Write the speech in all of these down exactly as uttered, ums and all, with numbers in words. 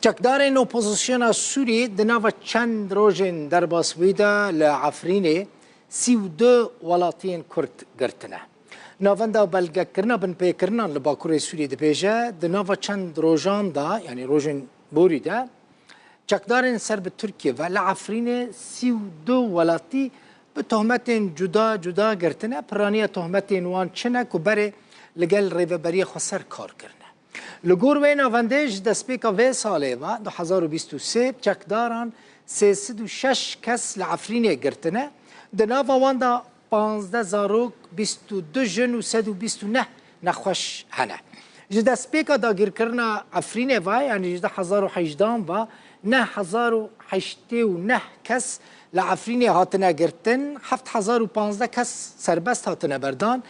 Çekdarên opozisyona Sûriyê di nava çend rojên derbasbûyî de li Efrînê sî û du welatiyên Kurd girtine. Navenda belgekirina binpêkirinan li Bakurê Sûriyê dibêje, di nava çend rojan de, yanî rojên borî de, çekdarên ser bi Tirkiye ve li Efrînê sî û du welatî bi tohmetên cuda cuda girtine. Piraniya tohmetên wan çi ne ku berê li gel Rêveberiya Xweser kar kirine? Li gor wê navendê, ji destpêka vê salê ve, du hezar û bîst û sê, çekdaran sê sed û şeş kes li Efrînê girtine. Di nava wan de panzdeh zarok, bîst û du jin û sed û bîst û neh nexweş hene. Ji destpêka dagirkirina Efrînê ve, yanî ji du hezar û hejdehan ve, neh hezar û heştê û neh kes li Efrînê hatine girtin, heft hezar û panzdeh kes serbest hatine berdan,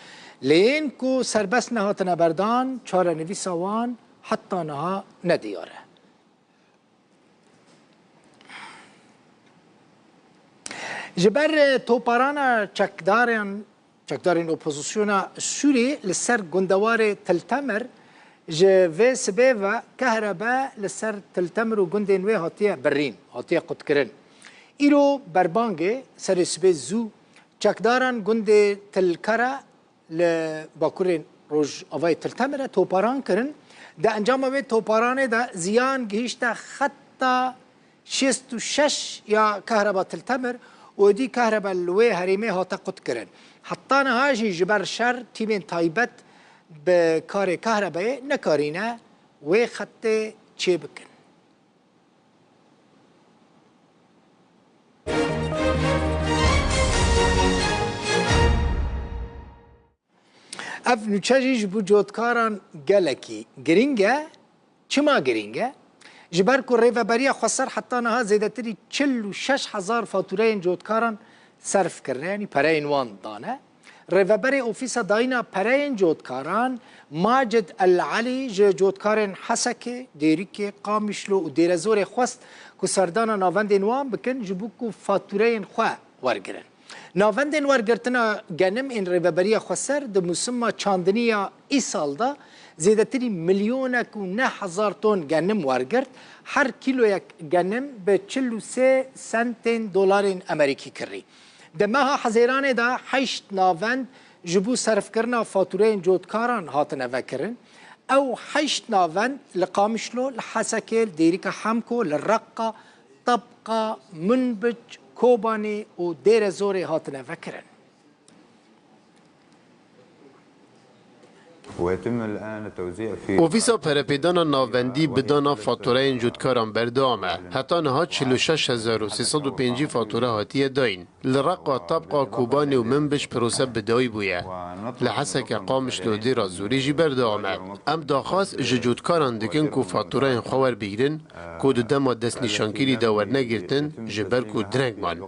lê yên ku serbest nehatine berdan, çarenivîsa wan heta niha nediyar e. Ji ber, e, toparana çekdarên, çekdarên opozisyona Sûrî li ser gundewarê Til Temir, ji vê sibê ve kehrebe li ser Til Temir û gundên wê hatiye birîn, hatiye qutkirin. Îro berbangê serê sibê zû çekdaran gundê Til Kara li bakurê rojavayê Til Temir e toparan kirin. Di encama wê toparanê de ziyan gihîşte xeta şêst û şeş ya kehreba Til Temir û êdî kehrebe li wê herêmê hate qutkirin. Heta niha jî ji ber şer tîmên taybet bi karê kehrebeyê nekarîne wê xetê çêbikin. Ev nûçe jî ji bo cotkaran gelekî girîng e. Çima girîng e? Ji ber ku Rêveberiya Xweser heta niha zêdetirî çil û şeş hezar fatûreyên cotkaran serf kirine, yanî pereyên wan dane. Rêveberê Ofîsa Dayîna Pereyên Cotkaran, Macid El Elî, ji cotkarên Hesekê, Dêrikê, Qamişlo û Dêrezorê xwest ku serdana navendên wan bikin, ji bo ku fatûreyên xwe wergirin. Navendên wergirtina genim ên Rêveberiya Xweser di musima çandinî ya îsal de zêdetirî milyonek û neh hezar ton genim wergirt, her kîloyek genim bi çil û sê sentên dolarên Amerîkî kirî. Di meha Hezêranê de heşt navend ji bo serfkirina fatûreyên cotkaran hatine vekirin. Ew heşt navend li Qamişlo, li Hesekê, li Dêrika Hemko, li Reqa, Tebqa, Minbic, Kobanê û Dêrezorê hatine vekirin. ويتم الآن توزيع في Ofîsa Perepêdana Navendî bi dana fatureyên cotkaran berdewam e. Heta niha çil û şeş hezar û sê sed û pêncî fature hatiye dayîn. Li Reqa, Tebqa, Kobanê û Minbic prose bi dawî bûye. Li Heseke, Qamişlo, Dêra Zorî jî berdewam e. Em daxwaz ji cotkaran dikin ku fatureyên xwe werbigrin ku di dema destnîşankirî de wernegirtin, ji ber ku direng man.